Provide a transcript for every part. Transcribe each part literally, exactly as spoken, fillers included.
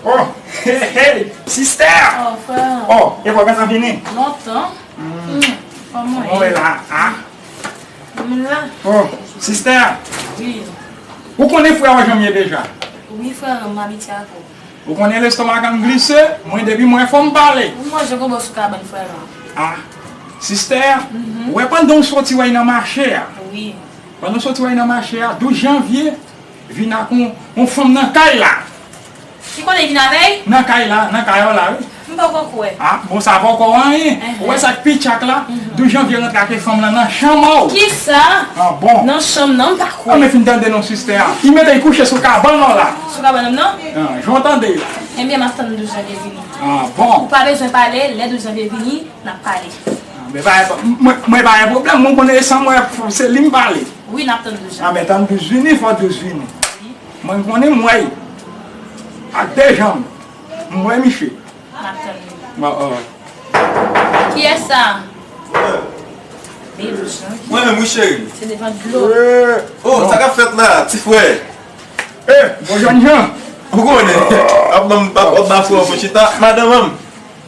Oh, hey, hey, sister! Oh, frè. Oh, e fò kontan vini? Lontan. Hmm. Kòman w ye la? Ah. Mwen la. Oh, sister! Wi. Ou konnen frè w jan m ye deja? Wi, frè, m abitye ak ou. Ou konnen lestoma ka m glise, mwen depi mwen fò m pale. Ou manje gwo bò sou kabann, frè la. Ah, sister, ou wè pandan w soti w al nan mache a. Wi. Pandan w soti w al nan mache a, douz janvye, vin ak yon, yon fanm nan kay la. Ki kote vin avè l? Nan kay la, nan kay la, wi. M poko kwè. Ah, bon, sa poko anyen. Ou wè sa k pi tchak la? Douz janvye rantre ak fanm lan nan chanm ou. Kisa? Ah, bon. Nan chanm nan, m pa kwè. Ah, men fin tande non, sister. Li mete l kouche sou kabann ou la. Sou kabann m nan? Ah, jan w tande la. Ebyen, m ap tann douz janvye vini. Ah, bon. Ou pa bezwen pale, lè douz janvye vini, n ap pale. Ah, men pa, mwen, mwen pa gen pwoblèm, mwen konnen e san mwen, se li m pale. Wi, n ap tann douz janvye. Ah, men tann douz vini, fò douz vini. Mwen konnen m wè l. Ak de janm. M wè misye. N ap tann li. Oh, oh. Kiyès sa? Mwen menm, wi, cheri. Se devan dlo. Oh, sa k ap fèt la, ti frè? Eh, bon jènjan. Ou konnen. Ap ban m, ap, ap ba frè w pou chita. Madanm an m.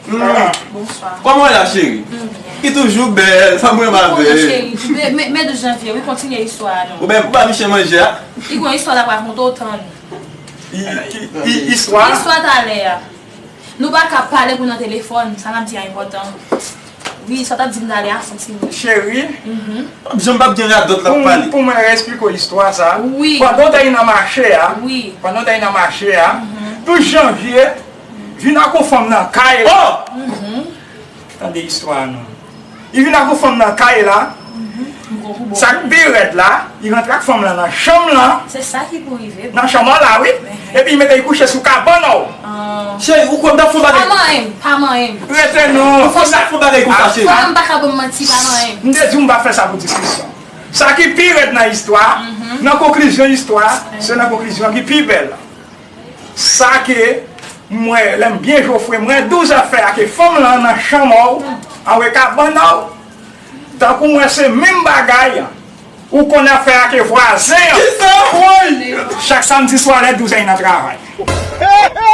Hmm. Bonswa. Kòman w la, cheri? M byen. Li toujou bèl, sa m renmen avè l. Cheri, men, men, men douz janvye, wi, kontinye istwa a non. Ou byen, ou ba misye manje a? Li gon istwa l ap rakonte w, tann. I, i, i, istwa? Istwa talè a. Nou pa ka pale pou nan telefòn, sa n ap di a enpòtan. Wi, sa w t ap di m talè a, santi m. Cheri, m p ap janm p ap gen radòt l ap pale. Pou mwen eksplike w istwa sa. Wi. Pandan w t al nan mache a, wi, pandan w t al nan mache a, douz janvye, vin ak yon fanm nan kay la. Oh! Tande istwa a non. Li vin ak yon fanm nan kay la. Sa k pi rèd la, li rantre ak fanm lan nan chanm lan. Se sa ki pou rive. Nan chanm ou la, wi. Epi li mete l kouche sou kabann ou. Ah. Cheri, ou kwè m t ap fè yon bagay? Pa manyen m, pa manyen m. Rete non. Ou kwè m t ap fè yon bagay konsa, cheri? Frè, m pa ka ban m manti, pa manyen m. M te di w m pa fè sa pou diskisyon. Sa ki pi rèd nan istwa, nan konklizyon istwa, se nan konklizyon ki pi bèl. Sa ke m wè, lè m byen jofre, m wè douz afè a ke fanm lan nan chanm ou, anwe kabann ou, tankou m wè se menm bagay, ou konn afè a ke vwazen an. Kisa? Woy! Chak samdi swa lè douz an nan travay. Hey, hey!